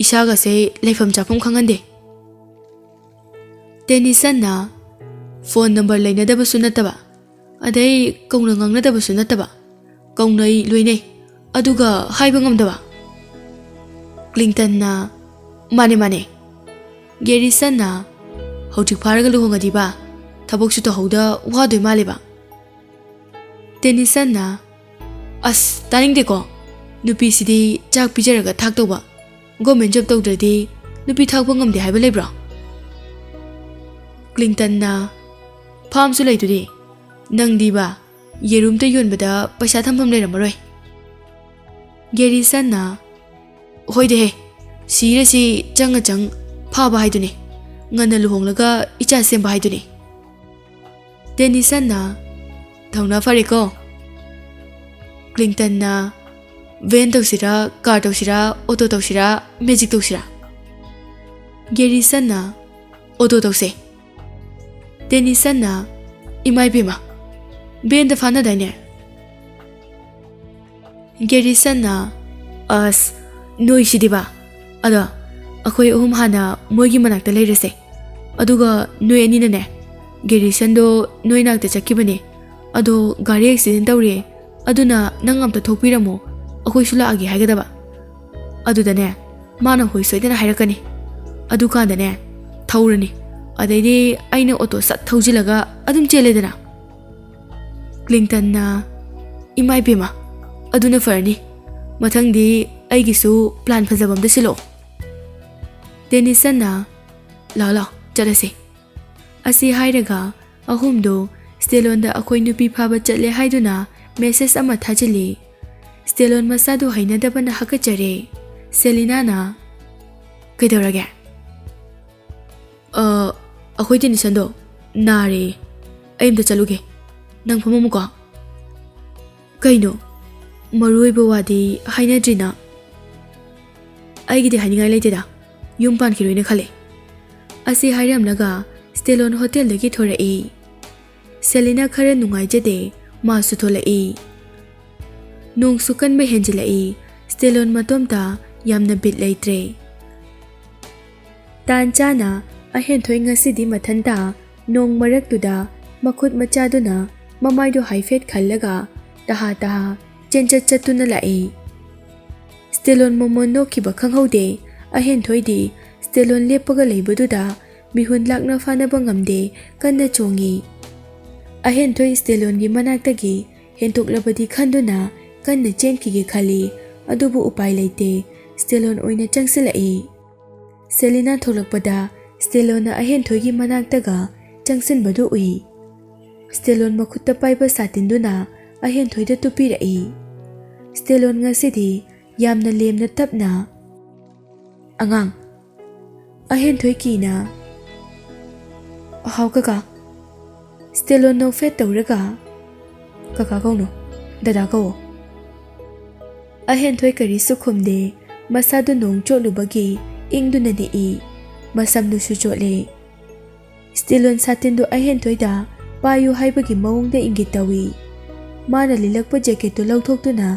ꯏꯁꯥꯒꯁꯦ ꯂꯩꯐꯝ ꯆꯥꯐꯝ ꯈꯪꯍꯟꯗꯦ꯫" ꯇꯦꯅꯤꯁꯟꯅ, "ꯐꯣꯟ ꯅꯝꯕꯔ ꯂꯩꯅꯗꯕꯁꯨ ꯅꯠꯇꯕ, ꯑꯗꯩ ꯀꯧꯅ ꯉꯥꯡꯅꯗꯕꯁꯨ ꯅꯠꯇꯕ, ꯀꯧꯅꯩ ꯂꯣꯏꯅꯩ, ꯑꯗꯨꯒ ꯍꯥꯏꯕ ꯉꯝꯗꯕ?" ꯀ꯭ꯂꯤꯡꯇꯟꯅ, "ꯃꯥꯅꯦ, ꯃꯥꯅꯦ꯫ ꯒꯦꯔꯤꯁꯟꯅ ꯍꯧꯖꯤꯛ ꯐꯥꯔꯒ ꯂꯨꯍꯣꯡꯉꯗꯤꯕ, ꯊꯕꯛꯁꯨ ꯇꯧꯍꯧꯗ ꯋꯥꯗꯣꯏ ꯃꯥꯜꯂꯦꯕ꯫" ꯇꯦꯅꯤꯁꯟꯅ, "ꯑꯁ, ꯇꯥꯅꯤꯡꯗꯦꯀꯣ꯫ ꯅꯨꯄꯤꯁꯤꯗꯤ ꯆꯥꯛ ꯄꯤꯖꯔꯒ ꯊꯥꯛꯇꯧꯕ꯫ ꯒꯣꯔꯃꯦꯟ ꯖꯣꯕ ꯇꯧꯗ꯭ꯔꯗꯤ ꯅꯨꯄꯤ ꯊꯥꯛꯄ ꯉꯝꯗꯦ ꯍꯥꯏꯕ ꯂꯩꯕ꯭ꯔꯣ?" ꯀ꯭ꯂꯤꯟꯇꯟꯅ, "ꯐꯥꯝꯁꯨ ꯂꯩꯗꯨꯗꯤ꯫ ꯅꯪꯗꯤꯕ, ꯌꯦꯔꯨꯝꯇ ꯌꯣꯟꯕꯗ ꯄꯩꯁꯥ ꯊꯝꯐꯝ ꯂꯩꯔꯝꯃꯔꯣꯏ꯫" ꯒꯦꯔꯤꯁꯟꯅ, "ꯍꯣꯏꯗꯦꯍꯦ, ꯁꯤꯔꯁꯤ ꯆꯪꯉ ꯆꯪ ꯐꯥꯕ ꯍꯥꯏꯗꯨꯅꯤ꯫ ꯉꯟꯅ ꯂꯨꯍꯣꯡꯂꯒ ꯏꯆꯥ ꯁꯦꯝꯕ ꯍꯥꯏꯗꯨꯅꯤ꯫" ꯇꯦꯅꯤꯁꯟꯅ, "ꯊꯧꯅꯥ ꯐꯔꯦꯀꯣ꯫" ꯀ꯭ꯂꯤꯟꯇꯟꯅ, "ꯚꯦꯟ ꯇꯧꯁꯤꯔꯥ, ꯀꯥꯔ ꯇꯧꯁꯤꯔꯥ, ꯑꯣꯇꯣ ꯇꯧꯁꯤꯔꯥ, ꯃꯦꯖꯤꯛ ꯇꯧꯁꯤꯔꯥ?" ꯒꯦꯔꯤꯁꯟꯅ, "ꯑꯣꯇꯣ ꯇꯧꯁꯦ꯫" ꯇꯦꯅꯤꯁꯟꯅ, "ꯏꯃꯥ ꯏꯕꯦꯝꯃ, ꯚꯦꯟꯗ ꯐꯥꯅꯗꯥꯏꯅꯦ?" ꯒꯦꯔꯤꯁꯟꯅ, "ꯑꯁ, ꯅꯣꯏꯁꯤꯗꯤꯕ꯫ ꯑꯗꯣ ꯑꯩꯈꯣꯏ ꯑꯍꯨꯝ ꯍꯥꯟꯅ ꯃꯣꯏꯒꯤ ꯃꯅꯥꯛꯇ ꯂꯩꯔꯁꯦ꯫ ꯑꯗꯨꯒ ꯅꯣꯏ ꯑꯅꯤꯅꯅꯦ, ꯒꯦꯔꯤꯁꯟꯗꯣ ꯅꯣꯏ ꯅꯥꯛꯇ ꯆꯠꯈꯤꯕꯅꯦ꯫ ꯑꯗꯣ ꯒꯥꯔꯤ ꯑꯦꯛꯁꯤꯗꯦꯟ ꯇꯧꯔꯦ꯫ ꯑꯗꯨꯅ ꯅꯪ ꯑꯝꯇ ꯊꯣꯛꯄꯤꯔꯝꯃꯣ꯫ ꯑꯩꯈꯣꯏꯁꯨ ꯂꯥꯛꯑꯒꯦ ꯍꯥꯏꯒꯗꯕ꯫ ꯑꯗꯨꯗꯅꯦ, ꯃꯥꯅ ꯍꯣꯏ ꯁꯣꯏꯗꯅ ꯍꯥꯏꯔꯛꯀꯅꯤ꯫ ꯑꯗꯨꯀꯥꯟꯗꯅꯦ, ꯊꯧꯔꯅꯤ꯫ ꯑꯗꯩꯗꯤ ꯑꯩꯅ ꯑꯣꯇꯣ ꯁꯠ ꯊꯧꯖꯤꯜꯂꯒ ꯑꯗꯨꯝ ꯆꯦꯜꯂꯦꯗꯅ꯫" ꯀ꯭ꯂꯤꯟꯇꯟꯅ, "ꯏꯃꯥ ꯏꯕꯦꯝꯃ, ꯑꯗꯨꯅ ꯐꯔꯅꯤ꯫ ꯃꯊꯪꯗꯤ ꯑꯩꯒꯤꯁꯨ ꯄ꯭ꯂꯥꯟ ꯐꯖꯕ ꯑꯝꯇ ꯁꯤꯜꯂꯛꯑꯣ꯫" ꯇꯦꯅꯤꯁꯟꯅ, "ꯂꯥꯛꯑꯣ, ꯂꯥꯛꯑꯣ, ꯆꯠꯂꯁꯤ꯫" ꯑꯁꯤ ꯍꯥꯏꯔꯒ ꯑꯍꯨꯝꯗꯣ ꯁ꯭ꯇꯦꯂꯣꯟꯗ ꯑꯩꯈꯣꯏ ꯅꯨꯄꯤ ꯐꯥꯕ ꯆꯠꯂꯦ ꯍꯥꯏꯗꯨꯅ ꯃꯦꯁꯦꯖ ꯑꯃ ꯊꯥꯖꯤꯜꯂꯤ꯫ ꯁ꯭ꯇꯦꯂꯣꯟ ꯃꯁꯥꯗꯨ ꯍꯩꯅꯗꯕꯅ ꯍꯥꯀꯠꯆꯔꯦ꯫ ꯁꯦꯂꯤꯅꯥꯅ, "ꯀꯩꯗꯧꯔꯒꯦ?" "ꯑ, ꯑꯩꯈꯣꯏ ꯇꯦꯅꯤꯁꯟꯗꯣ ꯅꯥꯔꯦ꯫ ꯑꯩ ꯑꯝꯇ ꯆꯠꯂꯨꯒꯦ꯫ ꯅꯪ ꯐꯝꯃꯝꯃꯨꯀꯣ꯫" "ꯀꯩꯅꯣ? ꯃꯔꯨ ꯑꯣꯏꯕ ꯋꯥꯗꯤ ꯍꯥꯏꯅꯗ꯭ꯔꯤꯅ?" "ꯑꯩꯒꯤꯗꯤ ꯍꯥꯏꯅꯤꯡꯉꯥꯏ ꯂꯩꯇꯦꯗ꯫ ꯌꯨꯝ ꯄꯥꯟꯈꯤꯔꯣꯏꯅ ꯈꯜꯂꯦ꯫" ꯑꯁꯤ ꯍꯥꯏꯔꯝꯂꯒ ꯁ꯭ꯇꯦꯂꯣꯟ ꯍꯣꯇꯦꯜꯗꯒꯤ ꯊꯣꯔꯛꯏ꯫ ꯁꯦꯂꯤꯅꯥ ꯈꯔ ꯅꯨꯡꯉꯥꯏꯖꯗꯦ, ꯃꯥꯁꯨ ꯊꯣꯛꯂꯛꯏ꯫ ꯅꯣꯡꯁꯨ ꯀꯟꯕ ꯍꯦꯟꯖꯤꯜꯂꯛꯏ꯫ ꯁ꯭ꯇꯦꯂꯣꯟ ꯃꯇꯣꯝꯇ ꯌꯥꯝꯅ ꯕꯤꯠ ꯂꯩꯇ꯭ꯔꯦ꯫ ꯇꯥꯟ ꯆꯥꯅ ꯑꯍꯦꯟꯊꯣꯏ ꯉꯁꯤꯗꯤ ꯃꯊꯟꯇ ꯅꯣꯡ ꯃꯔꯛꯇꯨꯗ ꯃꯈꯨꯠ ꯃꯆꯥꯗꯨꯅ ꯃꯃꯥꯏꯗꯨ ꯍꯥꯏꯐꯦꯠ ꯈꯜꯂꯒ ꯇꯍꯥ ꯇꯍꯥ ꯆꯦꯟꯆꯠ ꯆꯠꯇꯨꯅ ꯂꯥꯛꯏ꯫ ꯁ꯭ꯇꯦꯂꯣꯟ ꯃꯣꯃꯣꯟ ꯅꯣꯛꯈꯤꯕ ꯈꯪꯍꯧꯗꯦ꯫ ꯑꯍꯦꯟꯊꯣꯏꯗꯤ ꯁ꯭ꯇꯦꯂꯣꯟ ꯂꯦꯞꯄꯒ ꯂꯩꯕꯗꯨꯗ ꯃꯤꯍꯨꯟ ꯂꯥꯛꯅ ꯐꯥꯅꯕ ꯉꯝꯗꯦ, ꯀꯟꯅ ꯆꯣꯡꯉꯤ꯫ ꯑꯍꯦꯟꯊꯣꯏ ꯁ꯭ꯇꯦꯂꯣꯟꯒꯤ ꯃꯅꯥꯛꯇꯒꯤ ꯍꯦꯟꯇꯣꯛꯂꯕꯗꯤ ꯈꯟꯗꯨꯅ ꯀꯟꯅ ꯆꯦꯟꯈꯤꯒꯦ ꯈꯜꯂꯤ, ꯑꯗꯨꯕꯨ ꯎꯄꯥꯏ ꯂꯩꯇꯦ, ꯁ꯭ꯇꯦꯂꯣꯟ ꯑꯣꯏꯅ ꯆꯪꯁꯤꯜꯂꯛꯏ꯫ ꯁꯦꯂꯤꯅꯥ ꯊꯣꯛꯂꯛꯄꯗ ꯁ꯭ꯇꯦꯂꯣꯟꯅ ꯑꯍꯦꯟꯊꯣꯏꯒꯤ ꯃꯅꯥꯛꯇꯒ ꯆꯪꯁꯤꯟꯕꯗꯨ ꯎꯏ꯫ ꯁ꯭ꯇꯦꯂꯣꯟ ꯃꯈꯨꯠꯇ ꯄꯥꯏꯕ ꯁꯥꯇꯤꯟꯗꯨꯅ ꯑꯍꯦꯟꯊꯣꯏꯗ ꯇꯨꯞꯄꯤꯔꯛꯏ꯫ ꯁ꯭ꯇꯦꯂꯣꯟ ꯉꯁꯤꯗꯤ ꯌꯥꯝꯅ ꯂꯦꯝꯅ ꯇꯞꯅ, "ꯑꯉꯥꯡ"꯫ ꯑꯍꯦꯟꯊꯣꯏ ꯀꯤꯅ, "ꯍꯥꯎ ꯀꯀꯥ"꯫ ꯁ꯭ꯇꯦꯂꯣꯟ ꯅꯣꯛꯐꯦꯠ ꯇꯧꯔꯒ, "ꯀꯀꯥ ꯀꯧꯅꯣ, ꯗꯗꯥ ꯀꯧꯋꯣ"꯫ ꯑꯍꯦꯟꯊꯣꯏ ꯀꯔꯤꯁꯨ ꯈꯨꯝꯗꯦ꯫ ꯃꯁꯥꯗꯨ ꯅꯣꯡ ꯆꯣꯠꯂꯨꯕꯒꯤ ꯏꯪꯗꯨꯅ ꯅꯤꯛꯏ꯫ ꯃꯁꯝꯗꯨꯁꯨ ꯆꯣꯠꯂꯦ꯫ ꯁ꯭ꯇꯦꯂꯣꯟ ꯁꯥꯇꯤꯟꯗꯨ ꯑꯍꯦꯟꯊꯣꯏꯗ ꯄꯥꯏꯌꯨ ꯍꯥꯏꯕꯒꯤ ꯃꯑꯣꯡꯗ ꯏꯪꯒꯤꯠ ꯇꯧꯏ꯫ ꯃꯥꯅ ꯂꯤꯂꯛꯄ ꯖꯦꯀꯦꯠꯇꯨ ꯂꯧꯊꯣꯛꯇꯨꯅ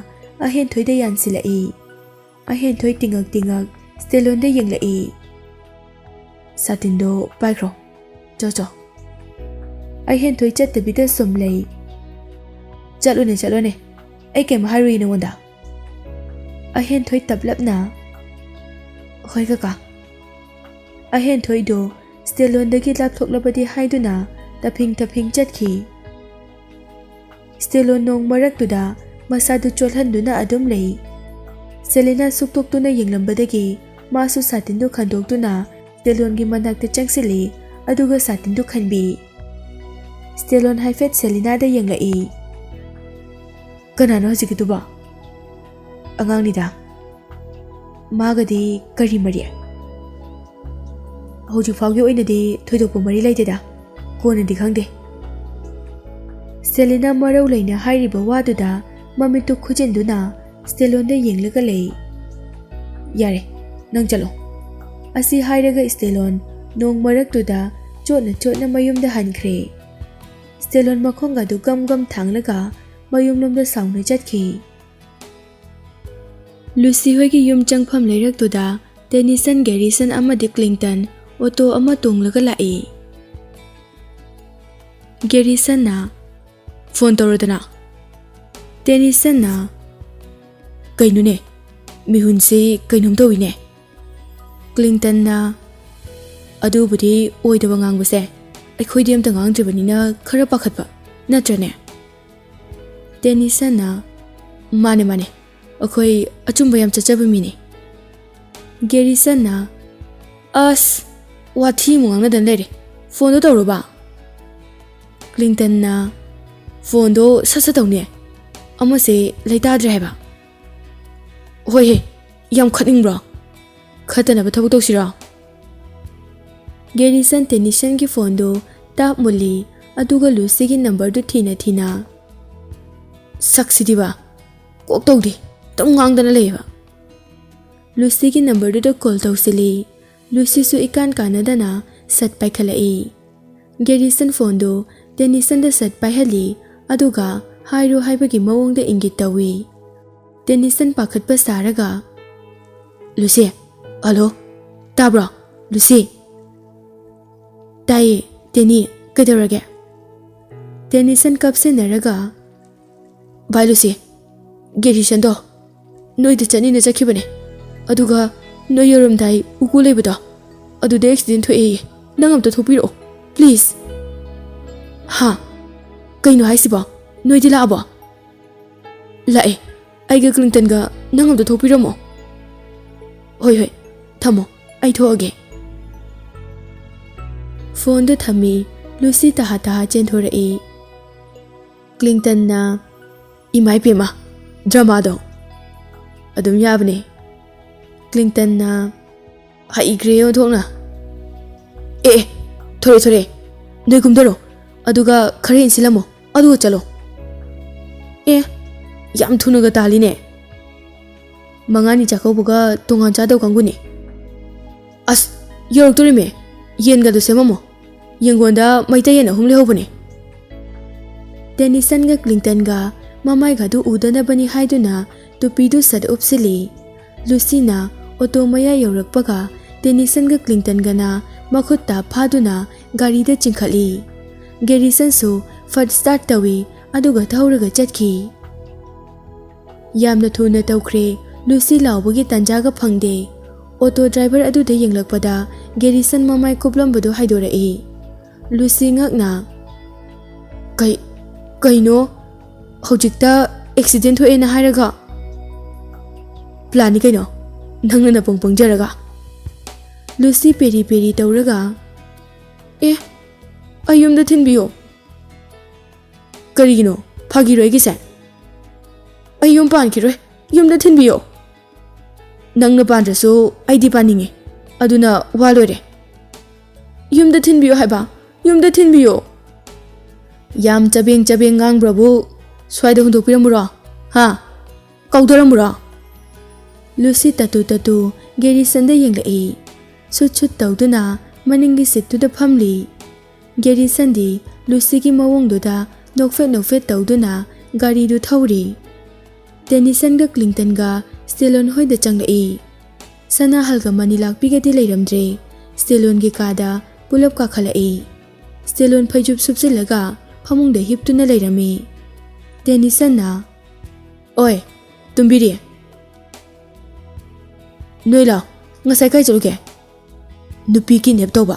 ꯑꯍꯦꯟꯊꯣꯏꯗ ꯌꯥꯟꯁꯤꯜꯂꯛꯏ꯫ ꯑꯍꯦꯟꯊꯣꯏ ꯇꯤꯉꯛ ꯇꯤꯉꯛ ꯁ꯭ꯇꯦꯂꯣꯟꯗ ꯌꯦꯡꯂꯛꯏ꯫ "ꯁꯥꯇꯤꯟꯗꯣ ꯄꯥꯏꯈ꯭ꯔꯣ꯫ ꯆꯣ, ꯆꯣ"꯫ ꯑꯍꯦꯟꯊꯣꯏ ꯆꯠꯇꯕꯤꯗ ꯁꯨꯝ ꯂꯩ꯫ "ꯆꯠꯂꯣꯅꯦ, ꯆꯠꯂꯣꯅꯦ꯫ ꯑꯩ ꯀꯩꯝ ꯍꯥꯏꯔꯨꯏ ꯅꯉꯣꯟꯗ"꯫ ꯑꯍꯦꯟꯊꯣꯏ ꯇꯞꯂꯞꯅ, "ꯍꯣꯏ ꯀꯀꯥ"꯫ ꯑꯍꯦꯟꯊꯣꯏꯗꯣ ꯁ꯭ꯇꯦꯂꯣꯟꯗꯒꯤ ꯂꯥꯞꯊꯣꯛꯂꯕꯗꯤ ꯍꯥꯏꯗꯨꯅ ꯇꯞꯐꯤꯡ ꯇꯞꯐꯤꯡ ꯆꯠꯈꯤ꯫ ꯁ꯭ꯇꯦꯂꯣꯟ ꯅꯣꯡ ꯃꯔꯛꯇꯨꯗ ꯃꯁꯥꯗꯨ ꯆꯣꯠꯍꯟꯗꯨꯅ ꯑꯗꯨꯝ ꯂꯩ꯫ ꯁꯦꯂꯤꯅꯥ ꯁꯨꯛꯇꯣꯛꯇꯨꯅ ꯌꯦꯡꯂꯝꯕꯗꯒꯤ ꯃꯥꯁꯨ ꯁꯥꯇꯤꯟꯗꯨ ꯈꯟꯗꯣꯛꯇꯨꯅ ꯁ꯭ꯇꯦꯂꯣꯟꯒꯤ ꯃꯅꯥꯛꯇ ꯆꯪꯁꯤꯜꯂꯤ, ꯑꯗꯨꯒ ꯁꯥꯇꯤꯟꯗꯨ ꯈꯟꯕꯤ꯫ ꯁ꯭ꯇꯦꯂꯣꯟ ꯍꯥꯏꯐꯦꯠ ꯁꯦꯂꯤꯅꯥꯗ ꯌꯦꯡꯂꯛꯏ꯫ "ꯀꯅꯥꯅꯣ ꯍꯧꯖꯤꯛꯀꯤꯗꯨꯕꯣ?" "ꯑꯉꯥꯡꯅꯤꯗ"꯫ "ꯃꯥꯒꯗꯤ ꯀꯔꯤ ꯃꯔꯤ?" "ꯍꯧꯖꯤꯛ ꯐꯥꯎꯒꯤ ꯑꯣꯏꯅꯗꯤ ꯊꯣꯏꯗꯣꯛꯄ ꯃꯔꯤ ꯂꯩꯇꯦꯗ꯫ ꯀꯣꯟꯅꯗꯤ ꯈꯪꯗꯦ"꯫ ꯁꯦꯂꯤꯅꯥ ꯃꯔꯧ ꯂꯩꯅ ꯍꯥꯏꯔꯤꯕ ꯋꯥꯗꯨꯗ ꯃꯃꯤꯠꯇꯨ ꯈꯨꯖꯤꯟꯗꯨꯅ ꯁ꯭ꯇꯦꯂꯣꯟꯗ ꯌꯦꯡꯂꯒ ꯂꯩ꯫ "ꯌꯥꯔꯦ, ꯅꯪ ꯆꯠꯂꯣ"꯫ ꯑꯁꯤ ꯍꯥꯏꯔꯒ ꯁ꯭ꯇꯦꯂꯣꯟ ꯅꯣꯡ ꯃꯔꯛꯇꯨꯗ ꯆꯣꯠꯅ ꯆꯣꯠꯅ ꯃꯌꯨꯝꯗ ꯍꯟꯈ꯭ꯔꯦ꯫ ꯁ꯭ꯇꯦꯂꯣꯟ ꯃꯈꯣꯡꯒꯗꯨ ꯒꯝ ꯒꯝ ꯊꯥꯡꯂꯒ ꯃꯌꯨꯝꯂꯣꯝꯗ ꯁꯥꯎꯅ ꯆꯠꯈꯤ꯫ ꯂꯨꯁꯤ ꯍꯣꯏꯒꯤ ꯌꯨꯝ ꯆꯪꯐꯝ ꯂꯩꯔꯛꯇꯨꯗ ꯇꯦꯅꯤꯁꯟ, ꯒꯦꯔꯤꯁꯟ ꯑꯃꯗꯤ ꯀ꯭ꯂꯤꯡꯇꯟ ꯑꯣꯇꯣ ꯑꯃ ꯇꯣꯡꯂꯒ ꯂꯥꯛꯏ꯫ ꯒꯦꯔꯤꯁꯟꯅ, "ꯐꯣꯟ ꯇꯧꯔꯗꯅ"꯫ ꯇꯦꯅꯤꯁꯟꯅ, "ꯀꯩꯅꯣꯅꯦ, ꯃꯤꯍꯨꯟꯁꯤ ꯀꯩꯅꯣꯝ ꯇꯧꯏꯅꯦ"꯫ ꯀ꯭ꯂꯤꯟꯇꯟꯅ, "ꯑꯗꯨꯕꯨꯗꯤ ꯑꯣꯏꯗꯕ ꯉꯥꯡꯕꯁꯦ ꯑꯩꯈꯣꯏꯗꯤ ꯑꯝꯇ ꯉꯥꯡꯗ꯭ꯔꯤꯕꯅꯤꯅ ꯈꯔ ꯄꯥꯈꯠꯄ, ꯅꯠꯇ꯭ꯔꯅꯦ?" ꯇꯦꯅꯤꯁꯟꯅ, "ꯃꯥꯅꯦ, ꯃꯥꯅꯦ, ꯑꯩꯈꯣꯏ ꯑꯆꯨꯝꯕ ꯌꯥꯝ ꯆꯠꯆꯕ ꯃꯤꯅꯦ꯫" ꯒꯦꯔꯤꯁꯟꯅ, "ꯑꯁ, ꯋꯥꯊꯤ ꯑꯃꯨꯛ ꯉꯥꯡꯅꯗꯅ ꯂꯩꯔꯦ꯫ ꯐꯣꯟꯗꯣ ꯇꯧꯔꯨꯕ?" ꯀ꯭ꯂꯤꯟꯇꯟꯅ, "ꯐꯣꯟꯗꯣ ꯁꯠ ꯁꯠ ꯇꯧꯅꯦ, ꯑꯃꯁꯦ ꯂꯩꯇꯥꯗ꯭ꯔꯦ ꯍꯥꯏꯕ꯫" "ꯍꯣꯏꯍꯦ, ꯌꯥꯝ ꯈꯠꯅꯤꯡꯕ꯭ꯔꯣ? ꯈꯠꯇꯅꯕ ꯊꯕꯛ ꯇꯧꯁꯤꯔꯣ?" ꯒꯦꯔꯤꯁꯟ ꯇꯦꯅꯤꯁꯟꯒꯤ ꯐꯣꯟꯗꯨ ꯇꯥꯞ ꯃꯨꯜꯂꯤ, ꯑꯗꯨꯒ ꯂꯨꯁꯤꯒꯤ ꯅꯝꯕꯔꯗꯨ ꯊꯤꯅ ꯊꯤꯅ, "ꯁꯛꯁꯤꯗꯤꯕ, ꯀꯣꯛ ꯇꯧꯗꯦ, ꯑꯗꯨꯝ ꯉꯥꯡꯗꯅ ꯂꯩꯌꯦꯕ꯫" ꯂꯨꯁꯤꯒꯤ ꯅꯝꯕꯔꯗꯨꯗ ꯀꯣꯜ ꯇꯧꯁꯤꯜꯂꯤ꯫ ꯂꯨꯁꯤꯁꯨ ꯏꯀꯥꯟ ꯀꯥꯟꯅꯗꯅ ꯁꯠ ꯄꯥꯏꯈꯠꯂꯛꯏ꯫ ꯒꯦꯔꯤꯁꯟ ꯐꯣꯟꯗꯨ ꯇꯦꯅꯤꯁꯟꯗ ꯁꯠ ꯄꯥꯏꯍꯜꯂꯤ, ꯑꯗꯨꯒ ꯍꯥꯏꯔꯣ ꯍꯥꯏꯕꯒꯤ ꯃꯑꯣꯡꯗ ꯏꯪꯒꯤꯠ ꯇꯧꯏ꯫ ꯇꯦꯅꯤꯁꯟ ꯄꯥꯈꯠꯄ ꯁꯥꯔꯒ, "ꯂꯨꯁꯤ, ꯍꯜꯂꯣ, ꯇꯥꯕ꯭ꯔꯣ? ꯂꯨꯁꯤ?" "ꯇꯥꯏꯌꯦ, ꯇꯦꯅꯤ, ꯀꯩꯗꯧꯔꯒꯦ?" ꯇꯦꯅꯤꯁꯟ ꯀꯞꯁꯤꯟꯅꯔꯒ, "ꯚꯥꯏ ꯂꯨꯁꯤ, ꯒꯦꯔꯤꯁꯟꯗꯣ ꯅꯣꯏꯗ ꯆꯠꯅꯤꯅ ꯆꯠꯈꯤꯕꯅꯦ, ꯑꯗꯨꯒ ꯅꯣꯏ ꯌꯧꯔꯝꯗꯥꯏ ꯎꯀꯨ ꯂꯩꯕꯗꯣ, ꯑꯗꯨꯗ ꯑꯦꯛꯁꯤꯗꯦꯟ ꯊꯣꯛꯑꯦꯌꯦ꯫ ꯅꯪ ꯑꯝꯇ ꯊꯣꯛꯄꯤꯔꯛꯑꯣ, ꯄ꯭ꯂꯤꯖ꯫" "ꯍꯥ? ꯀꯩꯅꯣ ꯍꯥꯏꯁꯤꯕꯣ? ꯅꯣꯏꯗꯤ ꯂꯥꯛꯑꯕꯣ?" "ꯂꯥꯛꯑꯦ꯫ ꯑꯩꯒ ꯀ꯭ꯂꯤꯟꯇꯟꯒ ꯅꯪ ꯑꯝꯇ ꯊꯣꯛꯄꯤꯔꯝꯃꯣ꯫" "ꯍꯣꯏ, ꯍꯣꯏ, ꯊꯝꯃꯣ, ꯑꯩ ꯊꯣꯛꯑꯒꯦ꯫" ꯐꯣꯟꯗꯨ ꯊꯝꯃꯤ꯫ ꯂꯨꯁꯤ ꯇꯍꯥ ꯇꯍꯥ ꯆꯦꯟꯊꯣꯔꯛꯏ꯫ ꯀ꯭ꯂꯤꯟꯇꯟꯅ, "ꯏꯃꯥ ꯏꯄꯦꯝꯃ, ꯗ꯭ꯔꯃꯥꯗꯣ ꯑꯗꯨꯝ ꯌꯥꯕꯅꯦ꯫" ꯀ꯭ꯂꯤꯟꯇꯟꯅ, "ꯍꯩꯈ꯭ꯔꯦ ꯑꯣꯟꯊꯣꯛꯅ꯫ ꯑꯦ, ꯑꯦ, ꯊꯣꯔꯦ, ꯊꯣꯔꯦ, ꯅꯣꯏ ꯀꯨꯝꯊꯔꯣ, ꯑꯗꯨꯒ ꯈꯔ ꯏꯟꯁꯤꯜꯂꯝꯃꯣ, ꯑꯗꯨꯒ ꯆꯠꯂꯣ꯫" "ꯑꯦ, ꯌꯥꯝ ꯊꯨꯅꯒ ꯇꯥꯜꯂꯤꯅꯦ꯫ ꯃꯉꯥꯅꯤ ꯆꯥꯛꯀꯧꯕꯒ ꯇꯣꯉꯥꯟ ꯆꯥꯗꯧ ꯀꯥꯡꯕꯨꯅꯦ꯫ ꯑꯁ, ꯌꯧꯔꯛꯇꯣꯔꯤꯃꯦ, ꯌꯦꯟꯒꯗꯣ ꯁꯦꯝꯃꯝꯃꯣ꯫ ꯌꯦꯡꯒꯣꯟꯗ ꯃꯩꯇꯩ ꯌꯦꯟ ꯑꯍꯨꯝ ꯂꯩꯍꯧꯕꯅꯦ꯫" ꯇꯦꯅꯤꯁꯟꯒ ꯀ꯭ꯂꯤꯟꯇꯟꯒ ꯃꯃꯥꯏꯒꯗꯨ ꯎꯗꯅꯕꯅꯤ ꯍꯥꯏꯗꯨꯅ ꯇꯨꯄꯤꯗꯨ ꯁꯠ ꯎꯞꯁꯤꯜꯂꯤ꯫ ꯂꯨꯁꯤꯅ ꯑꯣꯇꯣ ꯃꯌꯥ ꯌꯧꯔꯛꯄꯒ ꯇꯦꯅꯤꯁꯟꯒ ꯀ꯭ꯂꯤꯟꯇꯟꯒꯅ ꯃꯈꯨꯠꯇ ꯐꯥꯗꯨꯅ ꯒꯥꯔꯤꯗ ꯆꯤꯡꯈꯠꯂꯤ꯫ ꯒꯦꯔꯤꯁꯟꯁꯨ ꯐꯠ ꯁ꯭ꯇꯥꯔꯠ ꯇꯧꯏ, ꯑꯗꯨꯒ ꯊꯧꯔꯒ ꯆꯠꯈꯤ꯫ ꯌꯥꯝꯅ ꯊꯨꯅ ꯇꯧꯈ꯭ꯔꯦ꯫ ꯂꯨꯁꯤ ꯂꯥꯎꯕꯒꯤ ꯇꯥꯟꯖꯥꯒ ꯐꯪꯗꯦ꯫ ꯑꯣꯇꯣ ꯗ꯭ꯔꯥꯏꯚꯔ ꯑꯗꯨꯗ ꯌꯦꯡꯂꯛꯄꯗ ꯒꯦꯔꯤꯁꯟ ꯃꯃꯥꯏ ꯀꯨꯞꯂꯝꯕꯗꯨ ꯍꯥꯏꯗꯣꯔꯛꯏ꯫ ꯂꯨꯁꯤ ꯉꯛꯅ, "ꯀꯩ, ꯀꯩꯅꯣ? ꯍꯧꯖꯤꯛꯇ ꯑꯦꯛꯁꯤꯗꯦꯟ ꯊꯣꯛꯑꯦꯅ ꯍꯥꯏꯔꯒ?" "ꯄ꯭ꯂꯥꯟꯅꯤ ꯀꯩꯅꯣ, ꯅꯪꯅ ꯅꯄꯪ ꯄꯪꯖꯔꯒ꯫" ꯂꯨꯁꯤ ꯄꯦꯔꯤ ꯄꯦꯔꯤ ꯇꯧꯔꯒ, "ꯑꯦ, ꯑꯩ ꯌꯨꯝꯗ ꯊꯤꯟꯕꯤꯌꯣ꯫" "ꯀꯔꯤꯒꯤꯅꯣ? ꯐꯥꯒꯤꯔꯣ ꯑꯩꯒꯤꯁꯦ? ꯑꯩ ꯌꯨꯝ ꯄꯥꯟꯈꯤꯔꯣꯏ꯫ ꯌꯨꯝꯗ ꯊꯤꯟꯕꯤꯌꯣ꯫" "ꯅꯪꯅ ꯄꯥꯟꯗ꯭ꯔꯁꯨ ꯑꯩꯗꯤ ꯄꯥꯅꯤꯡꯉꯦ꯫ ꯑꯗꯨꯅ ꯋꯥ ꯂꯣꯏꯔꯦ꯫ ꯌꯨꯝꯗ ꯊꯤꯟꯕꯤꯌꯣ ꯍꯥꯏꯕ, ꯌꯨꯝꯗ ꯊꯤꯟꯕꯤꯌꯣ꯫" "ꯌꯥꯝ ꯆꯕꯦꯡ ꯆꯕꯦꯡ ꯉꯥꯡꯕ꯭ꯔꯕꯨ ꯁ꯭ꯋꯥꯏꯗ ꯍꯨꯟꯗꯣꯛꯄꯤꯔꯝꯃꯨꯔꯣ? ꯍꯥ? ꯀꯥꯎꯊꯔꯝꯃꯨꯔꯣ?" ꯂꯨꯁꯤ ꯇꯠꯇꯨ ꯇꯠꯇꯨ ꯒꯦꯔꯤꯁꯟꯗ ꯌꯦꯡꯂꯛꯏ꯫ ꯁꯨꯠ ꯁꯨꯠ ꯇꯧꯗꯨꯅ ꯃꯅꯤꯡꯒꯤ ꯁꯤꯠꯇꯨꯗ ꯐꯝꯂꯤ꯫ ꯒꯦꯔꯤꯁꯟꯗꯤ ꯂꯨꯁꯤꯒꯤ ꯃꯑꯣꯡꯗꯨꯗ ꯅꯣꯛꯐꯦꯠ ꯅꯣꯛꯐꯦꯠ ꯇꯧꯗꯨꯅ ꯒꯥꯔꯤꯗꯨ ꯊꯧꯔꯤ꯫ ꯗꯦꯅꯤꯁꯟꯒ ꯀ꯭ꯂꯤꯟꯇꯟꯒ ꯁ꯭ꯇꯦꯂꯣꯟ ꯍꯣꯏꯗ ꯆꯪꯂꯛꯏ꯫ ꯁꯅꯥꯍꯜꯒ ꯃꯅꯤꯂꯥꯛꯄꯤꯒꯗꯤ ꯂꯩꯔꯝꯗ꯭ꯔꯦ꯫ ꯁ꯭ꯇꯦꯂꯣꯟꯒꯤ ꯀꯥꯗ ꯄꯨꯂꯞ ꯀꯥꯈꯠꯂꯛꯏ꯫ ꯁ꯭ꯇꯦꯂꯣꯟ ꯐꯩꯖꯨꯞ ꯁꯨꯞꯆꯤꯜꯂꯒ ꯐꯃꯨꯡꯗ ꯍꯤꯞꯇꯨꯅ ꯂꯩꯔꯝꯃꯤ꯫ ꯗꯦꯅꯤꯁꯟꯅ, "ꯑꯣꯏ, ꯇꯨꯝꯕꯤꯔꯤ꯫ ꯅꯣꯏ ꯂꯥꯎ, ꯉꯁꯥꯏ ꯀꯥꯏ ꯆꯠꯂꯨꯒꯦ?" "ꯅꯨꯄꯤ ꯀꯤꯗꯅꯦꯞ ꯇꯧꯕ꯫"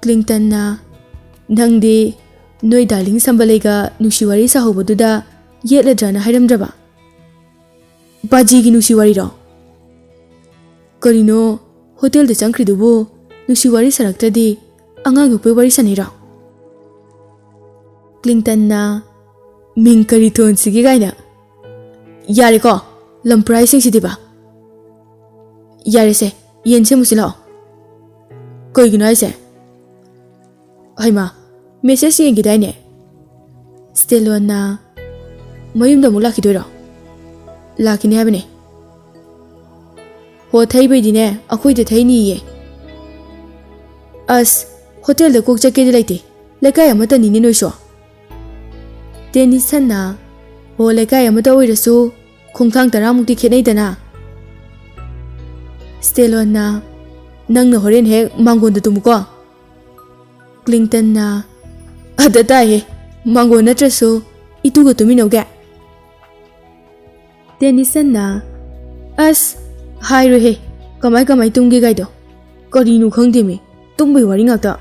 ꯀ꯭ꯂꯤꯟꯇꯟꯅ, "ꯅꯪꯗꯤ ꯅꯣꯏ ꯗꯥꯔꯂꯤꯡ ꯁꯝꯕꯂꯩꯒ ꯅꯨꯡꯁꯤ ꯋꯥꯔꯤ ꯁꯥꯍꯧꯕꯗꯨꯗ ꯌꯦꯠꯂꯗ꯭ꯔꯥꯅ ꯍꯥꯏꯔꯝꯗ꯭ꯔꯕ?" "ꯕꯥꯖꯤꯒꯤ ꯅꯨꯡꯁꯤ ꯋꯥꯔꯤꯔꯣ? ꯀꯔꯤꯅꯣ, ꯍꯣꯇꯦꯜꯗ ꯆꯪꯈ꯭ꯔꯤꯗꯨꯕꯨ ꯅꯨꯡꯁꯤ ꯋꯥꯔꯤ ꯁꯥꯔꯛꯇ꯭ꯔꯗꯤ ꯑꯉꯥꯡ ꯌꯣꯛꯄꯩ ꯋꯥꯔꯤ ꯁꯥꯟꯅꯩꯔꯣ?" ꯀ꯭ꯂꯤꯟꯇꯟꯅ, "ꯃꯤꯡ ꯀꯔꯤ ꯊꯣꯟꯁꯤꯒꯦ ꯀꯥꯏꯅ꯫ ꯌꯥꯔꯦꯀꯣ, ꯂꯝꯄ꯭ꯔꯥꯏꯁꯤꯡꯁꯤꯗꯤꯕ꯫ ꯌꯥꯔꯦꯁꯦ, ꯌꯦꯟ ꯁꯦꯝꯃꯨꯁꯤ ꯂꯥꯛꯑꯣ꯫" "ꯀꯩꯒꯤꯅꯣ ꯍꯥꯏꯁꯦ?" "ꯍꯩꯃꯥ, ꯃꯦꯁꯦꯖ ꯌꯦꯡꯈꯤꯗꯥꯏꯅꯦ?" ꯁ꯭ꯇꯦꯂꯣꯟꯅ, "ꯃꯌꯨꯝꯗ ꯑꯃꯨꯛ ꯂꯥꯛꯈꯤꯗꯣꯏꯔꯣ?" "ꯂꯥꯛꯈꯤꯅꯤ ꯍꯥꯏꯕꯅꯦ꯫" "ꯍꯣ, ꯊꯩꯕꯩꯗꯤꯅꯦ, ꯑꯩꯈꯣꯏꯗ ꯊꯩꯅꯤꯌꯦ꯫" "ꯑꯁ, ꯍꯣꯇꯦꯜꯗ ꯀꯣꯛ ꯆꯠꯀꯦꯗꯤ ꯂꯩꯇꯦ, ꯂꯩꯀꯥꯏ ꯑꯃꯠꯇꯅꯤꯅꯦ ꯅꯣꯏꯁꯨ꯫" ꯗꯦꯅꯤꯁꯟꯅ, "ꯍꯣ, ꯂꯩꯀꯥꯏ ꯑꯃꯠꯇ ꯑꯣꯏꯔꯁꯨ ꯈꯣꯡꯊꯥꯡ ꯇꯔꯥꯃꯨꯛꯇꯤ ꯈꯦꯠꯅꯩꯗꯅ꯫" ꯁ꯭ꯇꯦꯂꯣꯟꯅ, "ꯅꯪꯅ ꯍꯣꯔꯦꯟ ꯍꯦꯛ ꯃꯥꯡꯒꯣꯟꯗ ꯇꯨꯝꯃꯨꯀꯣ꯫" ꯀ꯭ꯂꯤꯟꯇꯟꯅ, "ꯑꯗ ꯇꯥꯏꯍꯦ, ꯃꯥꯡꯒꯣꯟ ꯅꯠꯇ꯭ꯔꯁꯨ ꯏꯇꯨꯒ ꯇꯨꯃꯤꯟꯅꯧꯒꯦ꯫" ꯗꯦꯅꯤꯁꯟꯅ, "ꯑꯁ, ꯍꯥꯏꯔꯣꯏꯍꯦ, ꯀꯃꯥꯏ ꯀꯃꯥꯏ ꯇꯨꯝꯒꯦ ꯀꯥꯏꯗꯣ꯫ ꯀꯔꯤꯅꯣ ꯈꯪꯗꯦꯃꯤ, ꯇꯨꯝꯕꯩ ꯋꯥꯔꯤ ꯉꯥꯛꯇ꯫